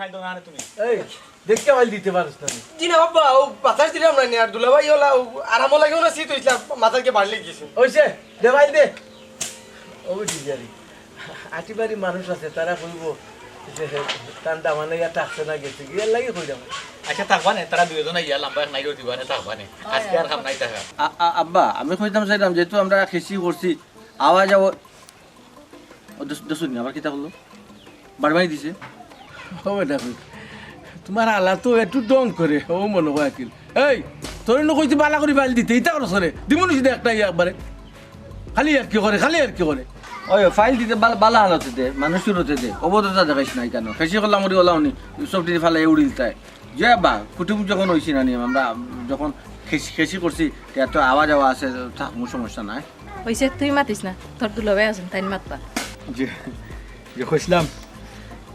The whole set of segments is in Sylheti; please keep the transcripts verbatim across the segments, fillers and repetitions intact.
এই, দেখতে ফাইল দিতে পারস না নি? জি না আব্বা, ও বাতাস দিলাম না নি, আর দুলাভাই ওলা ও আরামও লাগে না, শীত হইছিল, মাথার কে বাড়লে গেছে। ওইছে, দে ফাইল দে। ও বেটি জারি, আটিবাড়ি মানুষ আছে, তারা কইব যে তান দামানে ইয়া থাকছে না গেছে, কি এর লাগি কইলাম। আচ্ছা, থাকবা নে, তারা দুইজন ইয়া লম্বা এক নাইরো দিবা নে, থাকবা নে। আজকে আর কাম নাই থাকা। আ-, আ-, আব্বা, আমি কইতাম চাইলাম, যেহেতু আমরা খেসি করছি, আওয়া যাওয়া, ও দশ, দশ মিনিট, আবার কিতা করলো? বাড়বাড়ি দিছে। ও বেটা, তোমার আলা তো একটু ডং করে, ও মনে হয় আকিল। এই, তোর নু কইছি বালা করি ফাইল দিতে, ইতা করছ রে? দিমুনি সিধা একটা ইয়া একবারে। খালি আর কি করে, খালি আর কি করে। ওই, ফাইল দিতে বালা, বালা হালতে দে, মানুষ সুরতে দে। অভদ্রতা দেখাইস না কেন? খেসি করলাম ওরি ওলা উনি, সব দিকে ফালাই উড়িল তাই। যে বা, কুটুম যখন হইছি না নিয়ম, আমরা যখন খেসি, খেসি করছি, তে এত আওয়া যাওয়া আছে, থাক, কোনো সমস্যা নাই। হইছে, তুই মাতিস না, তোর দুলাভাই আছেন, তাইন মাতবা। যে, যে কইছিলাম,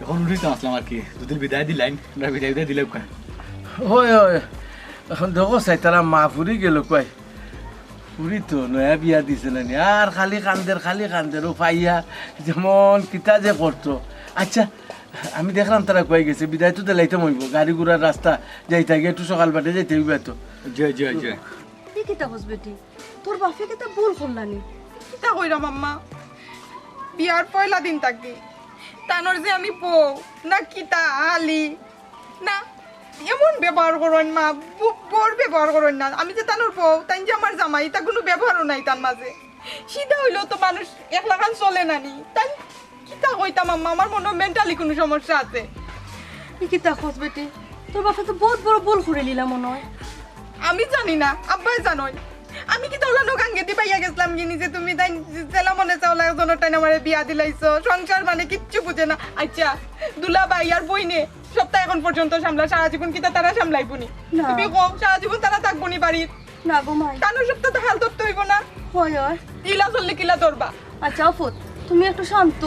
এখন উঠি তো আসলাম আর কি, দুদিন বিদায় দিলাইন, আমরা বিদায় বিদায় দিলাম কা। ওই, ওই, এখন দেখো চাই, তারা মা ফুরি গেল কই? ফুরি তো নয়া বিয়া দিছে না নি, আর খালি কান্দের, খালি কান্দের, ও পাইয়া যেমন কিতা যে করতো। আচ্ছা, আমি দেখলাম তারা কই গেছে, বিদায় তো দিলাইতাম হইব, গাড়ি ঘোড়ার রাস্তা যাইতা গিয়ে একটু সকাল বাটে যাইতে হইবে তো। জয়, জয়, জয়। এ কিতা কস বেটি? তোর বাপে কিতা ভুল করলানি? কিতা কইরাম আম্মা, বিয়ার পয়লা দিন থাকি তানর যে আমি বউ না কিতা আলি না, এমন ব্যবহার করইন মা, ব-, বউর ব্যবহার করইন না। আমি যে তানর বউ, তাইন যে আমার জামাই, ইতা কোনো ব্যবহারও নাই তান মাঝে। সিধা হইলেও তো মানুষ একলাখান চলে না নি। তাইন কিতা কইতাম আম্মা, আমার মনে হয় mentally কোনো সমস্যা আছে। ই কিতা কস বেটি? তোর বাপে তো বহুত বড় ভুল করে নিলা মনে হয়। আমি জানি না, আব্বাই জানইন। আমি কিতা ওলা নগাঙ্গেদি পাইয়া গেছিলাম কি নিজে, তুমি তাইন যেলা মনে চাও ওলা একজনের তাইন আমারে বিয়া দিলাইছো, সংসার মানে কিচ্ছু বুঝে না। আচ্ছা, দুলাভাই আর বইনে সপ্তাহ এখন পর্যন্ত সামলা, সারা জীবন কিতা তারা সামলাইবো নি? না। তুমি কও, সারা জীবন তারা থাকবো নি বাড়িত? না গো মাই। তানর সপ্তাহ তো হাল ধরতে হইব না? হয়, হয়। ইলা চললে কিলা ধরবা? আচ্ছা, আফত, তুমি একটু শান্ত,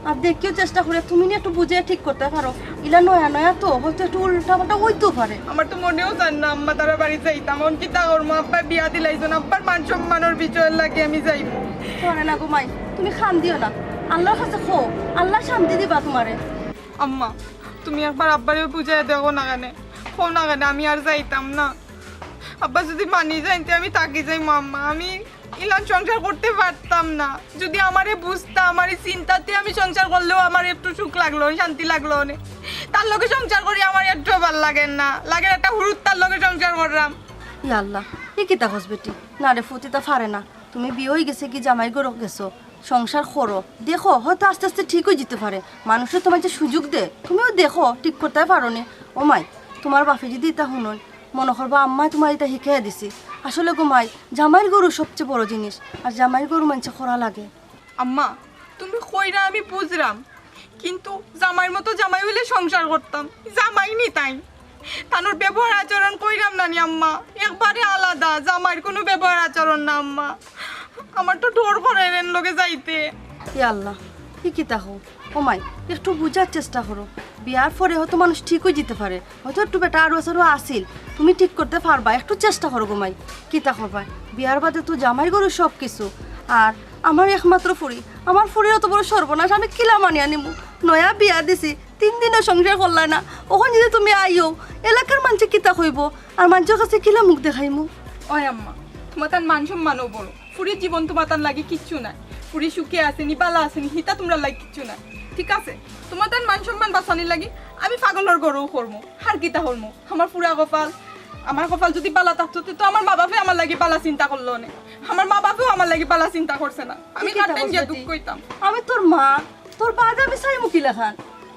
আর দেখিও চেষ্টা করে, তুমি নি একটু বুঝে ঠিক করতে পারো। ইলা নয়া নয়া তো, হয়তো একটু উল্টা পাল্টা হইতেও পারে। আমার তো মনেও চায় না, আম্মা তারা বাড়ি যাইতাম, এখন কিতা করবো? আব্বায় বিয়া দিলাইছন, আব্বার মান সম্মানের বিষয়ের লাগে আমি যাইব। পারে না গো মাই, তুমি কান্দিও না, আল্লাহর কাছে কও, আল্লাহ শান্তি দিবা তোমারে। আম্মা, তুমি একবার আব্বারে বুঝাই দেখো না কেনে, কও না কেনে, আমি আর যাইতাম না। আব্বা যদি মানি যাইন, তে আমি থাকি যাইমু আম্মা, আমি ইলান সংসার করতে পারতাম না। যদি আমারে বুঝতা, আমারে চিনতা, তে আমি সংসার করলেও আমার একটু সুখ লাগলো, শান্তি লাগলো অনে। তার লগে সংসার করি আমার একটু ভালা লাগে না, লাগে একটা হুরুত্তার লগে সংসার করলাম। ইয়া আল্লাহ, ই কিতা কস বেটি? না রে ফুত, ইতা পারে না। তুমি বিয়া অই গেছে কি জামাইর ঘরো গেছো, সংসার করো, দেখো হয়তো আস্তে আস্তে ঠিক অই যিতে পারে। মানুষে তোমার যে সুযোগ দে, তুমিও দেখো ঠিক করতে পারো নি। ও মাই, তোমার বাপে যদি ইতা হুনইন, মনো করবা আম্মায় তোমার ইতা হিকাইয়া দিছে। আসলে গো মাই, জামাইর ঘরো সবচেয়ে বড় জিনিস, আর জামাইর ঘরো মানষে করা লাগে। আম্মা, তুমি কইরা আমি বুঝরাম, কিন্তু জামাইর মতো জামাই অইলে সংসার করতাম, জামাই নি তাইন। তানর ব্যবহার আচরণ কইরাম না নি আম্মা, একবারে আলাদা, জামাইর কোনো ব্যবহার আচরণ না আম্মা। আমার তো ডর করে এন লগে যাইতে। ইয়া আল্লাহ, ই কিতা কও? ও মাই, একটু বুঝার চেষ্টা করো। বিয়ার পরে হয়তো মানুষ ঠিক অই যিতে পারে, হয়তো একটু বেটা আরো আসারও আছিল, তুমি ঠিক করতে পারবা, একটু চেষ্টা করো গো মাই। কিতা করবা, বিয়ার বাদে তো জামাইর ঘরো সব কিছু। আর আমার একমাত্র ফুরি, আমার ফুরির অত বড় সর্বনাশ আমি কিলা মানিয়া নিমু? নয়া বিয়া দিছি, তিন দিনও সংসার করলা না, অখন যদি তুমি আইও, এলাকার মানষে কিতা কইবো? আর মানষর কাছে কিলা মুখ দেখাইমু? ওই আম্মা, তোমার তান মান সম্মানও বড়। ফুরির জীবন তোমার তান লাগি কিচ্ছু নাই। ফুরি সুখে আছে নি, বালা আছে নি, হিতা তোমরার লাগি কিচ্ছু নাই। ঠিক আছে, তোমার তান মান সম্মান বাঁচানির লাগি আমি পাগলর ঘরও করমু, আর কিতা করমু? আমার ফুরা কপাল, আমার কপাল যদি বালা থাকতো, তে তো আমার মা বাপে আমার লাগি বালা চিন্তা করলো অনে। আমার মা বাপেও আমার লাগি বালা চিন্তা করছে না। আমি কার তান গিয়া দুঃখ কইতাম? আমি তোর মা, তোর বাদ আমি চাইমু কিলাখান?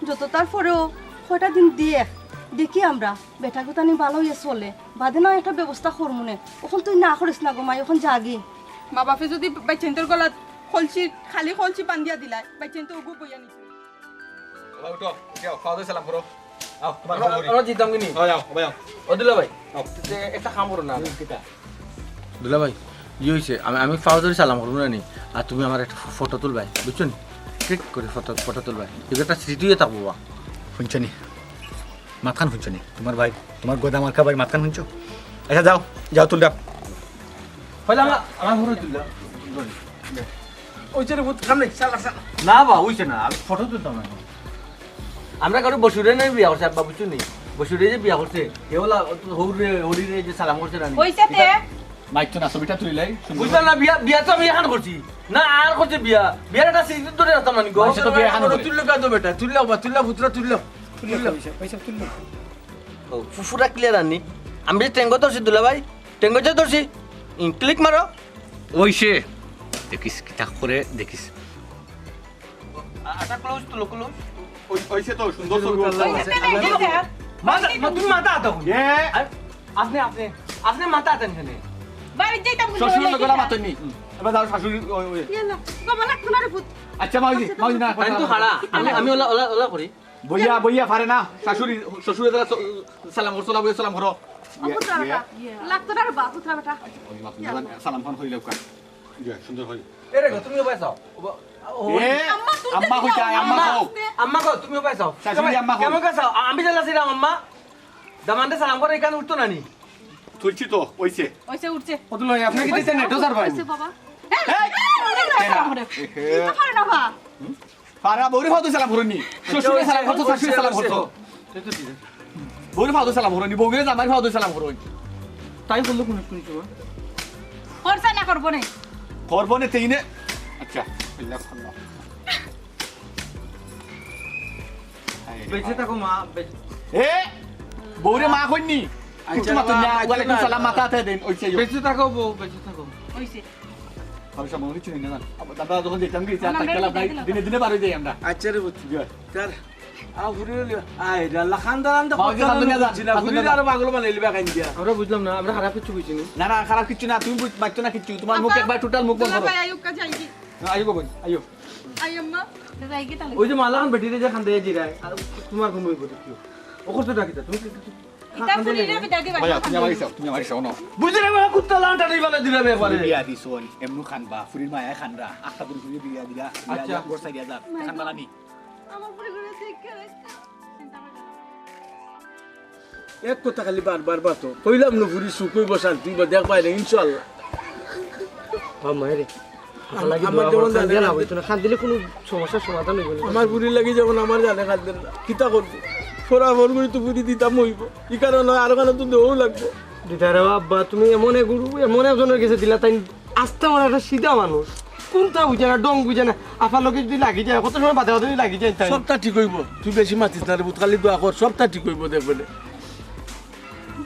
যত তার পরেও কয়টা দিন দেখ, দেখি আমরা বেটা গুতানি বালা অইয়া চলে, বাদে না একটা ব্যবস্থা করমু নে। অখন তুই না করিস না গো মাই, অখন যাগি। মা বাপে যদি বাইচ্চাইন্তর গলাত কলসি, খালি কলসি বান্ধিয়া দিলায়, বাইচ্চাইন্তে অগু বইয়া নিছে। বাবা, উঠো, উঠিয়া খাওয়া দাওয়া সালাম করো। আও, তোমার আমরা, আমরা জিতাম কিনি? আও, আও, ভাই, আও। ও দুলা ভাই, আও। তে একটা কাম করো না। হুম, কিতা? দুলা ভাই, ই অইছে, আমি, আমি পাও ধরি সালাম করমু না নি, আর তুমি আমার একটা ফ-, ফটো তুলবায়, বুঝছো নি? ঠিক করি ফটো, ফটো তুলবায়। ইগু একটা স্মৃতি অইয়া থাকবো বা। হুনছো নি? মাতখান হুনছো নি? তোমার ভাই, তোমার গদা মার্কা ভাই মাতখান হুনছো? আচ্ছা, যাও, যাও, তুললাম। হইলে আমার, আমার ঘরে তুললাম। ওই যে রে, ভূত, সামনে, চালা, চালা। না বা, অইছে না, আমি ফটো তুলতাম না এখন। আমরা কারো বসুরে নাই বিয়া করছে, আব্বা, বুঝছো নি? বসুরে যে বিয়া করছে, এ ওলা হৌরে, হরিরে যে সালাম করছে না নি? কইছে তে? মাইক তো না, ছবিটা তুলিলাই, সুন্দর। বুঝলাম না, বিয়া, বিয়া তো আমি এখান করছি। না, আর করছে বিয়া। বিয়ার একটা স্মৃতি ধরে রাখতাম না নি গো। মাইক তো বিয়া এখান করে। তুললো কাঁদো বেটা, তুললো বা, তুললো পুত্র, তুললো। তুললো। পয়সা, পয়সা তুললো। ও, ফু-, ফুরা ক্লিয়ার আনি। আমি যে টেঙ্গো ধরছি দুলাভাই, টেঙ্গো যে ধরছি। ইন, ক্লিক মারো। ওই সে। দেখিস, কিতা করে দেখিস। আ-, আটা ক্লোজ তুলো, ক্লোজ। ওই, ওই সে তো সুন্দর ছবি উঠলো। ওই সে তো দেখি স্যার। মাথা, মা-, তুমি মাথা আতো। এ। আর আপনি, আপনি, আপনি মাথা আতেন কেনে? বাড়িত যাইতাম কিন্তু শ্বশুর ওই লোকেরা দেখি মাতনি। এবার যাও শাশুড়ি, ওই, ওই। ইয়া না, বাবা লাগতো না রে পুত। আচ্ছা, মাউজি, মাউজি না। তাই তো খাড়া। আমি, আমি ওলা, ওলা, ওলা করি। বইয়া, বইয়া পারে না। শাশুড়ি, শ্বশুরে তারা স-, সালাম করছো, ওলা বইয়া সালাম করো। ও পুত্রা বেটা। লাগতো না রে বা, পুত্রা বেটা। আচ্ছা, ওই মাত্র সালাম খান হইলে কা। ইয়া, সুন্দর হই। এরে গো, তুমিও বইয়া যাও। ও বা-, ও, এ, আম্মা, তুলতে আম্মা দিও। কইতা, আম্মা আম্মা। কও। আম্মা গো, তুমিও বইয়া যাও। শাশুড়ি আম্মা কও। কেমন আছো? আ-, আমি জানা ছিলাম আম্মা। দামান্দে সালাম করে এখানে উঠতো না নি? তুলছি তো, ওইছে। ওইছে উঠছে। কত লয়, আপনি কি দিচ্ছেন? নেটো স্যার ভাই। ওইছে বাবা। এই! এই! এই! এই! এই! এই! পারে না বা। পারা বউরে ফাদু সালাম করনি। শ্বশুরে সালাম করতো, শাশুড়ি সালাম করতো। বউরে ফাদু সালাম করনি, বউরে জামাই ফাদু সালাম করনি। তাই বললো কোন কোন সময়? করছে না, করবো না। করবো না, তেই নে। আচ্ছা, আল্লাহ, আল্লাহ। বেঁচে থাকো মা, বেঁচে এ, বউরে মা কইনি। আচ্ছা, কুটুমা তো না, আচ্ছা, ওয়ালাইকুম না। সালাম, মাথা আতে দেন, ওই চাইও। বেঁচে থাকো বউ, বেঁচে থাকো। ওইছে। আমি সব মনে কিছু নেই না। আবার দাদা যখন যেতাম কি, চা না, তার খেলা আমরা নাই, দিনে দিনে বার হয়ে যাই আমরা। আচ্ছা রে, বুঝছি। জি। তার, আ, ফুরি হইলো। আয় রে আল্লাহ, খান দালান তো মাঝে কথা খান দুনিয়া বলছি না, খান ফুরি দুনিয়া। আরো পাগল বানাইলি বেকাইন দিয়া। আমরা বুঝলাম না, আমরা খারাপ কিছু বুঝিনি। না, না, খারাপ কিছু না, তুমি বুঝ-, মারতো না কিচ্ছু। তোমার মুখ আব্বা, একবার টোটাল মুখ বন্ধ দুলা করো। ভাই, আইউক্কা যাই কি? হ্যাঁ, আইও গো বোন, আইও। আই আম্মা। তো যাই কি তাহলে? ওই যে মালাখান বেটি রে যে খান দিয়ে জিরায়, আর তোমার ঘুম হইব তো কি? ও করতে ডাকি তা, তুমি কি, কি, কি, ইতা খান দিয়ে ফুরি রে যাও। বিদায় দিবা, ভাইয়া, খান তুমি আমার দিবা। হিসাব, তুমি আমার হিসাব, নাও। বুঝলে বাবা, কুত্তা লান টানি বানা দিলে বে পারে। বিয়া দিছো, এমনু খান বা, ফুরির মায়া খান রা, আখতা দিন ফুরি বিয়া দিলা, বিয়া আচ্ছা। দিলা, গোর সাইড হাজার, খান বালা নি। আমার ফুরি ঘুরে ঠিক করে। এক কথা খালি বারবার বাতো। কইলাম না ফুরি সুখ হইব, শান্তি হইব, দেখবায় না, ইনশাআল্লাহ। ও মায়েরে, আমার লাগি আমার দোয়া যেমন করছেন, জানে জানা কাঁদে। হইতো না। কান্দিলে কোনো সমস্যার সমাধান হইব না। আমার ফুরির লাগি যেমন আমার জানে কাঁদে না। কিতা করবো? ফোরা ফোর করি তো ফুরি দিতাম হইব। ই কারণে আরো কানে তো দেওয়াও লাগবো। দিদারে আব্বা, তুমি এমন এক গুরু, এমন একজনের গেছে দিলা, তাই আস্তে আমার একটা সিধা মানুষ। কোনটা বুঝে না, ঢং বুঝে না। আফার লগে যদি লাগি যায়, কত সময় বাদে বাদে যদি লাগি যায়, তাই। সবটা ঠিক হইব। তুই বেশি মাতিস না রে, বুত খালি দোয়া কর, সবটা ঠিক হইব, দেখবে নে।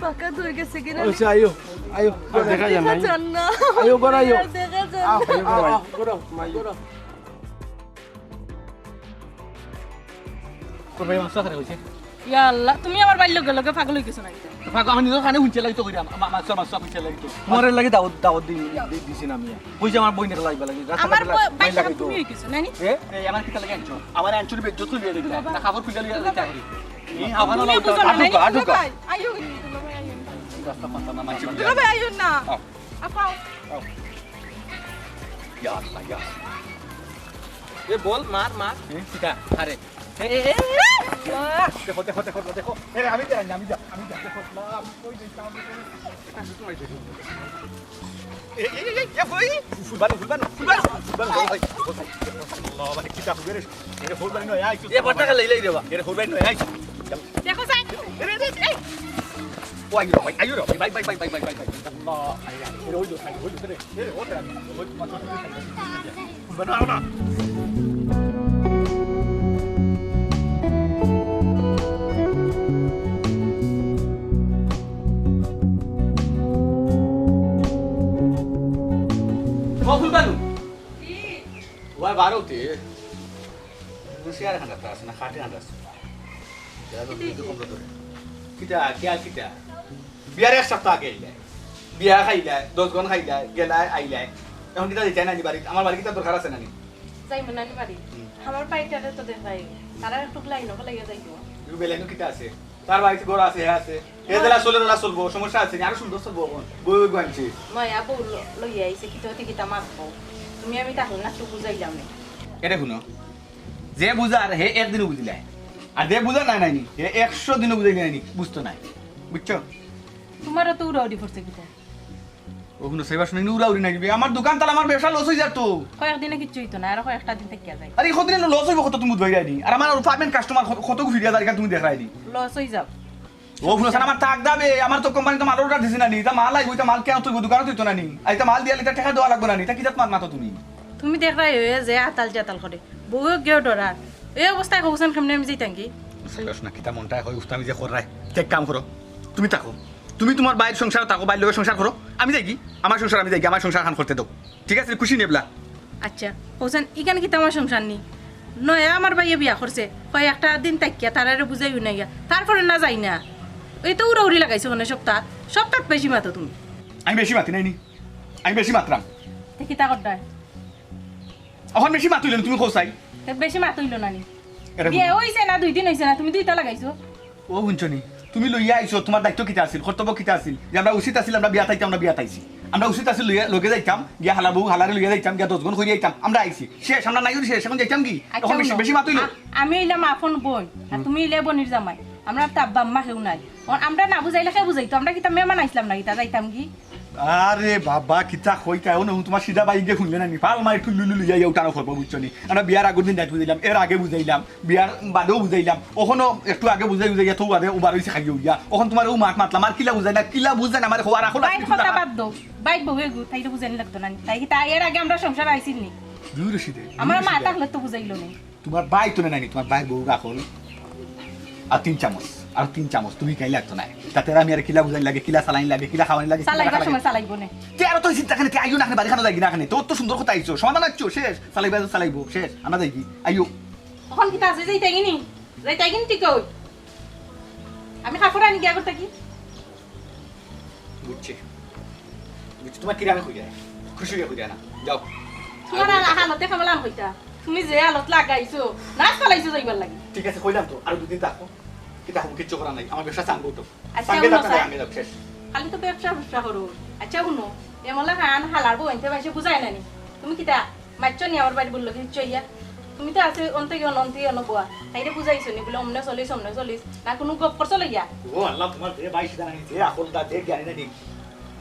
বাঁকা দূর গেছে কিনা? ওই সে আইও, আইও। আর দেখা যায় না। দেখা যান না। আইও, ঘর আইও। আর দেখা যান আও, না। আও, আও, ঘর আও, ঘর আও। তোর ভাই মাছ খারে হইছে। ইয়া আল্লাহ, তুমি আমার ভাইর লগে লগে পাগল হই গেছো নাকি? পাগল, আমি নিজের কানে হুনছে লাগি তো কইরাম, মা-, মাছ, মাছ হুনছে লাগি তো। মরে লাগি দাওয়াত, দাওয়াত দি-, দি-, দিছি না আমি। কইছে আমার বইনের লাগি লাগি, রাস্তা আমার ঘাটে বই-, লাগি, ভাইর লাগি তো। তুমি হই গেছো, নানি? এ? এই আমার কিতা লাগি আনছো? আমার আনছো রে, বেজ্জত তুলিয়া দিতা। না, খাবার খুইলা লিয়া দিতা করি। এই আহানো তুমি না বুঝো উল্টা। না, আটুকা, নানি? আটুকা। ভাই, আইও। রাস্তা পাতা না, মানছি দুলা ভাই, আইও না। আও। আপা। আও। ইয়া আল্লাহ, ইয়া। এ বল, মার, মার। এ, কিতা? আরে। এ, এ, এ, এ। আহ। দেখো, দেখো, দেখো, দেখো। এ, আমি যাই, আমি যাই, আমি যাই, দেখো, না, আমি কই যাই, আমি কই যাই। এ, এ, এ, এ, এ, কই? ফুলবানু, ফুলবানু, ফুলবানু, ফুলবানু, ভাই, ভাই, আল্লাহ, মানে, কিতা ফুলবানু রে? এ, ফুলবানু নয়, আয়, এ, বাটা গেলে ইলাই রে বা। এ, ফুলবানু নয়, আয়। দেখো, যাই। এ, এ, এ, এ। ও, আইও রে, ভাই, আইও রে, ভাই, ভাই, ভাই। আল্লাহ, আয়, আয়। এ, ওই তো, ওই তো, এ, ও, ওই তো। ও ফুলবানু। কি? ওই বারোতে। চেয়ার খান রাখতে আছে না, খাটে খান রাখতে আছে। কিতা, কিয়া, কিতা? বিয়ার এক সপ্তাহ আগে আইলায়। বিয়া খাইলায়, দশ গন খাইলায়, গেলায়, আইলায়। এখন কিতা যাইতায় নানি বাড়িত? আমার বাড়ি কিতা দরকার আছে নানি? যাইমু নানি বাড়ি। হুম। আমার ভাইটারে তো দেখাই। তারা একটু লাইনো ফেলাইয়া যাইবো। ইউ বেলাইনো কিতা আছে? তার বাড়িত ঘর আছে, হে আছে। হে যেলা চলে, ওলা চলবো, সমস্যা আছে নি? আরো সুন্দর চলবো এখন। বউ, বউ আনছি। মায়া বউ ল-, লইয়া আইছে, কিতা হতে কিতা মাতবো? তুমি আমি তাহলে না একটু বুঝাইলাম নে। এটা শুনো, যে বুঝার হে একদিনও বুঝিলায়, আর যে বুঝার নাই নাইনি, হে একশো দিনও বুঝাইলে নাইনি, বুঝতো নাই, বুঝছো? তোমারও তো উড়াউড়ি পড়ছে কিতা? ও হুনো, চাইবা শুনি উড়া উড়ি নাকি বে? আমার দোকান তালা, আমার ব্যবসা লস অই যার তো। কয়েকদিনে কিচ্ছু অইতো না, আর কয়েকটা দিন থাকিয়া যাই। আরে কতদিন লস অইবো, কত তুমি ধইরায় নি? আর আমার পার্মানেন্ট কাস্টমার কত, কত ফিরিয়া যার, ইখান তুমি দেখরায় নি। লস অই যাও। ও হুনো, আমার থাক দাবে, আমার তো কোম্পানি তো মাল অর্ডার দিছে না নি, ইতা মাল আইবো, ইতা মাল কেন তুই দোকানো তুই তো না নি, আর ইতা মাল দিয়া ইতা টেকা দেওয়া লাগবো না নি, ইতা কিতা মাত মাতো তুমি? তুমি দেখরায় অউ যে আতাল জাতাল করে, বউয়ে গেও ডরার। এই অবস্থায় কওছান কেমনে আমি যাইতাম কি? চাইবা শুনি কিতা মনটা হয়, উস্তামি যে কররায়। তে এক কাম করো, তুমি থাকো, তুমি তুমার ভাইর সংসারো থাকো, ভাইর লগে সংসার করো, আমি যাইগি, আমার সংসার আমি যাইগি, আমার সংসার খান করতে দেও, ঠিক আছে? খুশি নি এবলা? আচ্ছা, কওছান ইখান কিতা আমার সংসার নি? নয়া আমার ভাইয়ে বিয়া করছে, কয় একটা দিন থাকিয়া তারারে বুঝাই হুনাইয়া, তারপরে না যাই না। এই তো উড়াউড়ি লাগাইছো মানে সপ্তাহ, সপ্তাহ বেশি মাতো তুমি। আমি বেশি মাতি নাই নি, আমি বেশি মাতরাম। তে কিতা কররায়? অখন বেশি মাতইলে নি, তুমি কও চাই। তে বেশি মাতইলো না নি? বিয়া অইছে না, দুই দিন অইছে না, তুমি দুইটা লাগাইছো। ও হুনছো নি, তুমি লইয়া আইছো, তুমার দায়িত্ব কিতা আছিল, কর্তব্য কিতা আছিল? যে আমরা উচিত আছিল, আমরা বিয়াত আইতাম, আমরা বিয়াত আইছি। আমরা উচিত আছিল লইয়া, লগে যাইতাম, গিয়া হালা বউ, হালারে লইয়া যাইতাম, গিয়া দশ গুণ করি আইতাম, আমরা আইছি। শেষ, আমরা নাই শেষ, অখন যাইতাম কি? আচ্ছা, অখন বেশি, হুনো, বেশি মাতইলো। আ-, আমি অইলাম আপন বইন, আর তুমি অইলে বইনর জামাই। আমরা তো আব্বা আম্মা কেউ নাই। অখন আমরা না বুঝাইলে কে বুঝাইতো? আমরা কিতা মেহমান আইছলাম না কিতা, যাইতাম কি? আরে বাবা, কিতা কইতায়, অনো তুমার সিধা ভাইয়ে হুনলে না নি? পাল মারি ঠুল্লু লুলু যাইয়া উঠানো করবো, বুঝছো নি? আমরা বিয়ার আগর দিন রাইত বুঝাইলাম, এর আগে বুঝাইলাম, বিয়ার বাদেও বুঝাইলাম, অখনো একটু আগে বুঝাই বুঝাইয়া তো বাদে উবার অইছে খাইয়া উইয়া। অখন তুমার অউ মাত মাতলাম, আর কিলা বুঝাই না, কিলা বুঝাই না, আমার খোয়ার আখল বাইর কথা বাদ দেও। বাইর বউ এগু, তাইরে বুঝানি লাগতো না নি। তাই কিতা এর আগে আমরা সংসার আইছিল নি? দূর রশিদে, আমার মা থাকলে তো বুঝাইলো নি। তুমার ভাই তো নাই নি, তুমার ভাইর বউ আখল। আর তিন চামচ, আর তিন চামচ, তুমি খাইলে লাগতো না। তাতে আমি আর কিলা বুঝানি লাগে, কিলা চালানি লাগে, কিলা খাওয়ানি লাগে, কিলা চালাইবার রাখা লাগে। সময় চালাইবো নে। তে আর তো চিন্তা কেনে, তে আইও না কেনে, বাড়ি খানো যাইগি না কেনে, তোর তো সুন্দর কথা আইছো, সমাধান আইছো, শেষ, চালাইবা তো চালাইবো, শেষ, আমরা যাইগি, আইও। অখন কিতা আছে, যাইতায় গি নি? যাইতায় গি নি ঠিক অই? আমি কাপড় আনি গিয়া করতে কি? বুঝছি, বুঝছি, তুমার কিরামে কইরা, খুশি অইয়া কইরা না, যাও। তুমার আর হালতে কামলাম কইতা, তুমি যে হালত লাগাইছো, নাচ ফালাইছো যাইবার লাগি। ঠিক আছে, কইলাম তো, আরো দুদিন থাকো, কিতা হবো, কিচ্ছু করার নাই, আমার ব্যবসা চাঙ্গো তো। আচ্ছা, চাঙ্গে হুনো থাকতে চাই। আমি যাও, শেষ। খালি তো ব্যবসা, ব্যবসা করো। আচ্ছা, হুনো, এমলা খান হালার বউ আনতে পাইছে, বুঝায় না নি? তুমি কিতা মাতছো নি আমার বাড়ি বললো কি চইয়া? তুমি তো আছে অন্তে গিয়ে অনন্তে অনবুয়া। তাইরে বুঝাইছো নি বলে অমনে চলিস, অমনে চলিস। না কুনু গপ করছো লইয়া? ও আল্লাহ, তুমার যে ভাই সিধা নানি, যে আখলদার, যে জ্ঞানী নানি।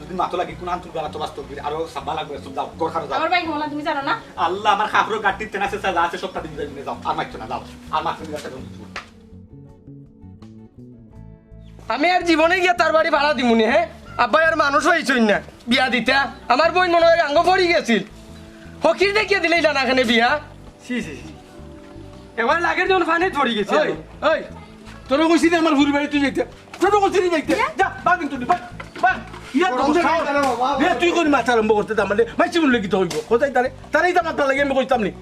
যদি মাতো লাগি কুন আন্তুর বেলা তো বাস্তব দিলে আরো সাব্বা লাগবে, সব যাও, ঘর খানো যাও। আমার ভাই কমলা তুমি জানো না? আল্লাহ, আমার কাপড়র গাঁঠিত তেনা আছে, যা আছে সব তাতে দিবে, যাও। আর মাতছো না, যাও। আর মাতছো না, যাও। আমি আর জীবনে গিয়া তার বাড়ি ভাড়া দিমু নি, হে? আব্বায় আর মানুষ অইছইন না বিয়া দিতা। আমার বইন মনে অয় গাঙ্গো পড়ি গেছিল। ফকির দেখিয়া দিলে ইলা না কেনে বিয়া। ছি, ছি, ছি। এবার লাগের যেমন ফানিত পড়ি গেছে। ওই, ওই, তোরে কইছি না আমার ফুরির বাড়ি তুই যাইতে। তোরে কইছি না যাইতে। যা, ভাগ কিন্তু, ভাগ, ভাগ। ইয়া তো সাহস। রে, তুই কোন মাথা আরম্ভ করতে তার মানে? মাইছি বললে কি তো হইব? কোথায় তারে? তারে ইতা মাথা লাগে আমি কইতাম নি।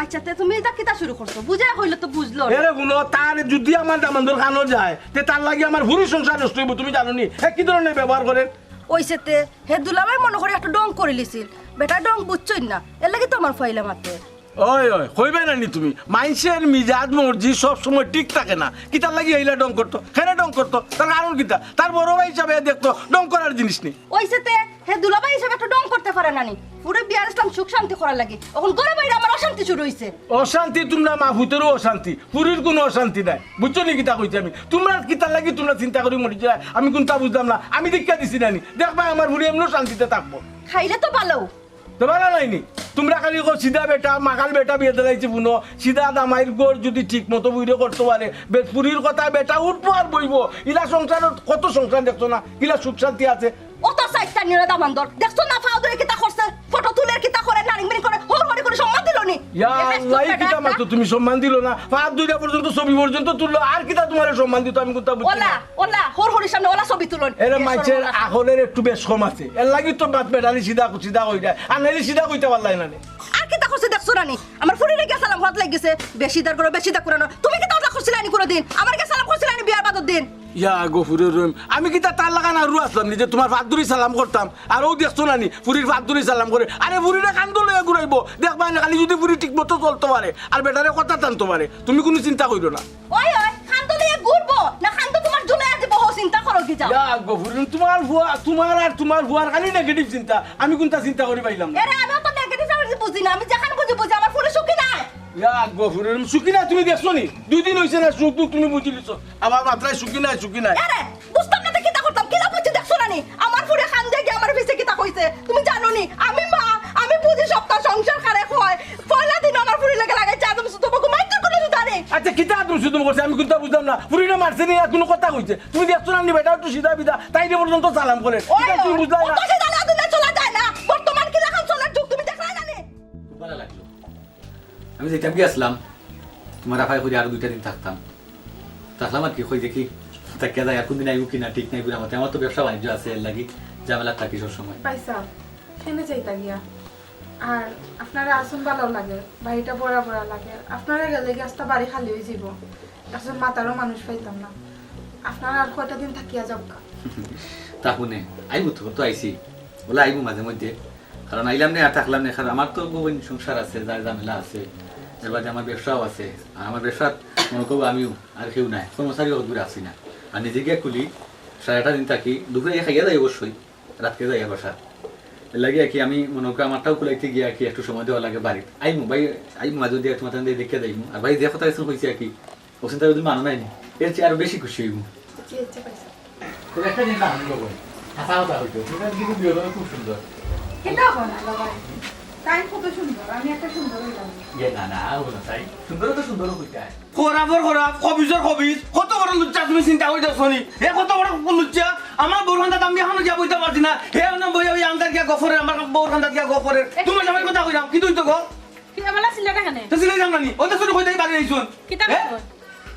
আচ্ছা, তে তুমি ইতা কিতা শুরু করছো? বুঝাই কইলে তো বুঝলো না। এরে হুনো, তার যদি আমার দামান্দর কানো যায়, তে তার লাগি আমার ফুরির সংসার নষ্ট অইব, তুমি জানো নি? হে কি ধরনের ব্যবহার করের? অইছে তে, হে দুলাভাই মনে করি একটু ঢং করিলিছিল। বেটা ঢং বুঝছইন না, এর লাগি তো আমার ফাইলা মাতে। ওই, ওই, কইবে না নি তুমি? মাইনষের মিজাজ মর্জি সব সময় ঠিক থাকে না। কিতার লাগি এইলা ঢং করতো? কেনে ঢং করতো? তার কারণ কিতা? তার বড় ভাই হিসাবে দেখতো ঢং করার জিনিস নি। অইছে তে, হে দুলাভাই হিসাবে একটু ঢং করতে পারে না নি? ফুরি বিয়ার ইসলাম সুখ শান্তি করার লাগি। অখন ঘরে বাইরে আমার অশান্তি শুরু অইছে। অশান্তি তুমরা মা ফুতরও অশান্তি, ফুরির কুনু অশান্তি নাই। বুঝছো নি কিতা কইছি আমি? তুমরা কিতার লাগি তুমরা চিন্তা করি মরি যায়, আমি কুনতা বুঝলাম না। আমি দেখিয়া দিছি না নি? দেখবায় আমার ফুরি এমনেও শান্তিতে থাকবো। খাইলে তো ভালো। তো ভালা নায় নি? তুমরা খালি কও সিধা বেটা, মাকাল বেটা বিয়া দিলাইছি বুনো, সিধা দামাইর ঘর যদি ঠিক মতো বইরে করতো পারে, বে-, ফুরির কথা বেটা উঠবো আর বইবো। ইলা সংসারত কত সংসার দেখছো না? ইলা সুখ শান্তি আছে? অত চাইতা নিও না দামান্দর। দেখছো না ফাও ধরে কিতা করছে? ফটো তুলের কিতা করে, নারিং বিরিং করে, হর হরি করে সম্মান দিলো নি। ইয়া এ বেশ আল্লাহ, এই বেটা কিতা একটা। মাতো তুমি সম্মান দিলো না? ফাও ধরে পর্যন্ত ছবি পর্যন্ত তুললো, আর কিতা তুমারে সম্মান দিতো আমি কুনতা বুঝছি না। ওলা, ওলা, হর হরির সামনে ওলা ছবি তুলন। এরে এ মাইনষের সর্বনাশ। আখলের একটু বেশ কম আছে। এর লাগি তো বাত বেটালি সিধা, সিধা কই যায়। আর নাইলে সিধা কইতা পারলাই না রে। আর কিতা করছে দেখছো না নি? আমার ফুরিরে গিয়া সালাম করাত লাগি গেছে। বেশি দার করো, বেশি দার করো না। তুমি কিতা ওটা করছিলা নি কোনোদিন? আমার গিয়া সালাম করছিলা নি বিয়ার বাদর দিন? ইয়া গফুরুর রহিম, আমি কিতা তার লাখান আরু আছলাম নি যে তুমার ফাত ধরি সালাম করতাম? আর অউ দেখছো না নি, ফুরির ফাত ধরি সালাম করে। আরে ফুরিরে কান্দো লইয়া ঘুরাইবো। দেখবায় না খালি যদি ফুরি ঠিক মতো চলতো পারে, আর বেটারে কথা টানতো পারে, তুমি কুনু চিন্তা কইরো না। ওই, ওই, কান্দো লইয়া ঘুরবো, না কান্দো তুমার ঝুলাইয়া দিবো, হো চিন্তা করো কি যাও। ইয়া গফুরুর রহিম, তুমার ফুয়া, তুমার আর তুমার ফুয়ার খালি নেগেটিভ চিন্তা, আমি কুনতা চিন্তা করি পাইলাম না। এরে, আমি অত নেগেটিভ আমি বুঝি না, আমি যেখান বুঝি বুঝি, আমার ফুরি সুখী নায়। ইয়া গফুরুর রহিম, সুখী নায় তুমি দেখছো নি? দুই দিন অইছে না সুখ দুখ তুমি বুঝিলিছো। আবার মাতরায় সুখী নায়, সুখী নায়। এরে, বুঝতাম না তো কিতা করতাম, কিলা বুঝছি দেখছো না নি? আমার ফুরি কান্দে গিয়া আমার পিছে কিতা কইছে, তুমি করছে, আমি কিন্তু বুঝলাম না। ফুরিনে মারছে নি, আর কোনো কথা কইছে? তুমি দেখছো না নি বেটা একটু সিধা বিধা, তাইরে পর্যন্ত সালাম করে। ওই, এটা তুমি বুঝলাই না? অত সিধা না দিলে চলা যায় না। বর্তমান কি লাখান চলার যুগ তুমি দেখরায় না নি? খুব ভালা লাগলো। আমি যেতাম গি আছলাম, তুমার আফায় করি আরো দুইটা দিন থাকতাম। থাকলাম আর কি, কই দেখি, থাকিয়া যাই, আর কুনদিন আইমু কি না, ঠিক নাই, বুড়া মতে। আমার তো ব্যবসা বাণিজ্য আছে, এর লাগি ঝামেলা থাকি সব সময়। ভাইসাব, কেনে যাইতা গিয়া? আর আপনারা আছইন ভালা লাগে, বাড়িটা ভরা ভরা লাগে। আপনারা গেলে গিয়া আস্তা বাড়ি খালি অইযিবো। একজন মাতারও মানুষ পাইতাম না। আপনারা আর কয়টা দিন থাকিয়া যাউক্কা। তা হুনে, আইমু তো, তো আইছি। বলে আইমু মাঝে মধ্যে। কারণ আইলাম নে আর থাকলাম নে, কারণ আমার তো বউন সংসার আছে, যার ঝামেলা আছে। এর বাদে আমার ব্যবসাও আছে। আর আমার ব্যবসাত মনো করো আমিউ, আর কেউ নাই। কর্মচারী অত দূরে আছি না। আর নিজে গিয়া খুলি, সারাটা দিন থাকি, দুপুরে আইয়া খাইয়া যাই অবশ্যই। রাতকে যাই আবার সাত। এর লাগি আর কি আমি মনো করো আমারটাও কুলাইতে গিয়া আর কি একটু সময় দেওয়া লাগে বাড়িত। আইমু ভাই, আইমু মাঝে দিয়া তুমার তান দেখিয়া যাইমু। আর ভাই যে কথা কইছইন কইছি আর কি, অউ চিন্তা যদি মানো নাই নি, এর চেয়ে আরো বেশি খুশি অইমু। জি, আচ্ছা, ভাইসাব। তোর একটা জিনিস আমি বলবো, হাসা কথা হইতো, তোমরা কিন্তু দুইজনে খুব সুন্দর। কিতা কও না বাবা? তাই কত সুন্দর, আমি একটা সুন্দর অইলাম। ইয়ে না, না, ও না তাই। সুন্দর তো সুন্দর হইতে হয়। খরাফর খরাফ, খবিজর খবিজ, কত বড় লুচ্চা তুমি চিন্তা করি দেখছো নি? এ কত বড় লুচ্চা? আমার বউর কান্দাত আমি এখনো গিয়া বইতাম পারছি না। হে অনো বইয়া ওই আন্দার গিয়া গফ করের, আমার বউর কান্দাত গিয়া গফ করের। এ- তুমার জামাই কথা কইলাম, কিন্তু অইতো গো। কিতা বলা ছিল না কেনে? তো ছিল জাম না নি? ওটা শুধু কইতে পারি এইজন। কিতা এ? কইবো?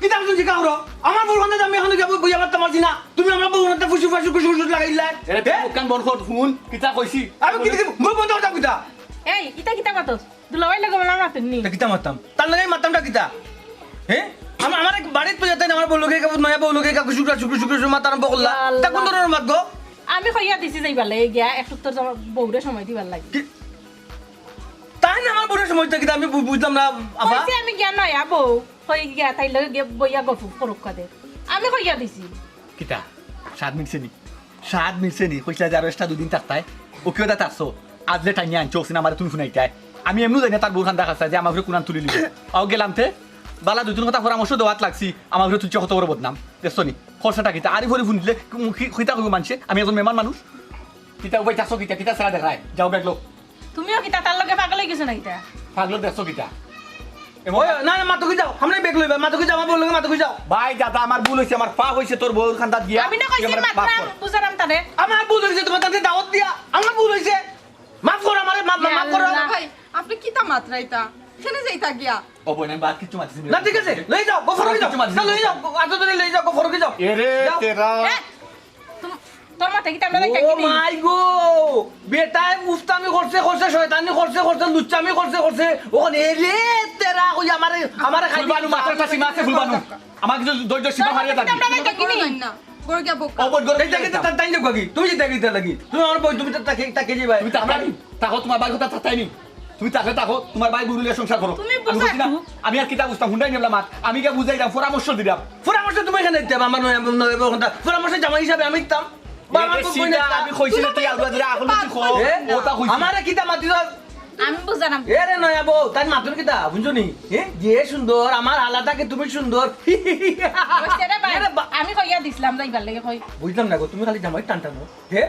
কিতা কইছো জিকা করো? আমার বউর কান্দাত আমি এখনো গিয়া বই-, বইয়া পারতাম পারছি না। তুমি আমার বউর কান্দাত ফুসু ফাসু কুসু কুসু লাগাইলা। এরে এ? মুখ কান বন্ধ কর, হুন, কিতা কইছি? আমি কিতা, কিতা, মুখ বন্ধ করতাম কিতা? এই, ইতা কিতা মাতস? দুলাভাইর লগে মারামারি নি? তা কিতা মারতাম? তার লগে মারতামটা কিতা? হে? আমা-, আমার এক বাড়িত তো যেতে না, আমার বউ লগে, নয়া বউ লগে, কাকু শুক্রা, শুক্র, শুক্র, শুক্র, মাত আরম্ভ করলা। আল্লাহ। তা কোন ধরনের মাত গো? আমি কইয়া দিছি যাইবার লাগি গিয়া, একটু তোর জামা-, বউরে সময় দিবার লাগি। কি? তাই না আমার বউরে সময় দিতে কিতা? আমি বু-, বুঝলাম না, আফা। কইছি আমি গিয়া নয়া বউ, কই গিয়া, তাইর লগে গিয়া বইয়া গফ করুক কাদে। আমি কইয়া দিছি। কিতা? সাত মিনিট নি? সাত মিনিট নি, কইছিলা যে আরো extra দুই দিন থাকতায়। ও কিও দা থাকছো? আজ যে টাইনে আনছো, ওসিন আমারে তুমি হুনাইতায়। আমি এমনু জানি না তার বউর কান্দা খাস্তা যে আমার উপরে কুনান তুলি লিবো। আও গেলাম তে, বালা দুই দিন কথা পরামর্শ দেওয়াত লাগছি, আমার উপরে তুলছে কত বড় বদনাম। দেখছো নি? খরচাটা কিতা? আরি ফরি হুনলে কি, কি, কিতা কইবো মানষে? আমি একজন মেহমান মানুষ। কিতা উবাই থাকছো কিতা? কিতা সারা দেখায়? যাও ব্যাগ লো। তুমিও কিতা তার লগে পাগল অই গেছো না কিতা? পাগল দেখছো কিতা? এ ওই, না, না, মাতো কি যাও? সামনে ব্যাগ লইবা, মাতো কি যাও? আমার বউর লগে মাতো কি যাও? ভাই, দাদা, আমার ভুল অইছে, আমার পাপ অইছে তোর বউর কান্দাত গিয়া। আমি না কইছি তুই আমারে মাফ মাতলাম, কর। বুঝারাম তারে। আমার ভুল অইছে, তোমার কাছে দাওয়াত দিয়া। আমার ভুল অইছে। মাফ করো আমারে, মাফ, মাফ, মাফ করো। আল্লাহ। ভাই, আপনি কিতা মাতরা ইতা? কেনে যাইতা গিয়া? ও বোন, আমি বাদ কিচ্ছু মাতিছি না। না, ঠিক আছে, লই যাও, গফ করো কি যাও। বাদ কিচ্ছু মাতিছি না, না। লই যাও, আজ ধরে লই যাও, গফ করো কি যাও। এরে যাও। তেরা। এ, তুম-, তোর মাথায় কিতা আমরা ও যাইতা কি নি? মাই গো, বেটায় উস্তামি করছে, করছে, শয়তানি করছে, করছে, লুচ্চামি করছে, করছে। ওখানে এরে তেরা কই আমারে, আমারে খাই ফুলবানু, মাথার কাছে মাছে ফুলবানু। আমার কিছু ধৈর্য সীমা হারিয়ে যাবে। আমরা যাইতা কি নি? না, গরু গিয়া বউক্কা। ও বোন, গরু এই দেখি তো তাই যাইবা। তাই যাবো কি? তুমি যেতা কিতা লাগি? তুমি আমার বউ, তুমি তো তাকে, তাকে যাইবা। তুমি তাকানি, তাকো তোমার ভাই কথা তাকানি। তুমি তাকলে তাকো, তোমার ভাই বুরুলিয়া সংসার করো। তুমি আমি বুঝাই বুঝি না, তো। আমি আর কিতা বুঝতাম, হুন্ডাই নিলাম আর। আমি গিয়া বুঝাইলাম, পরামর্শ দিলাম। পরামর্শ তুমি কেনে দিতে হবে? আমার নয়া, নয়া বউ কথা। পরামর্শ জামাই হিসাবে আমি দিতাম। বা আমার এ তো বইন বেটা, একটা। আমি কইছি না, তুই আলুয়া দিলে আগুন তুই খো। এ? ওটা কইছি। আমারে কিতা মাতি দর? আমি বুঝলাম। এ রে নয়া বউ, তাই মাতুর কিতা? বুঝছো নি? এ? যে সুন্দর, আমার আলাদা কি তুমি সুন্দর? বুঝছে রে ভাই? এ রে বা- আমি কইয়া দিছিলাম যাইবার লাগি কই। বুঝলাম না গো, তুমি খালি জামাই টান টানো। হে?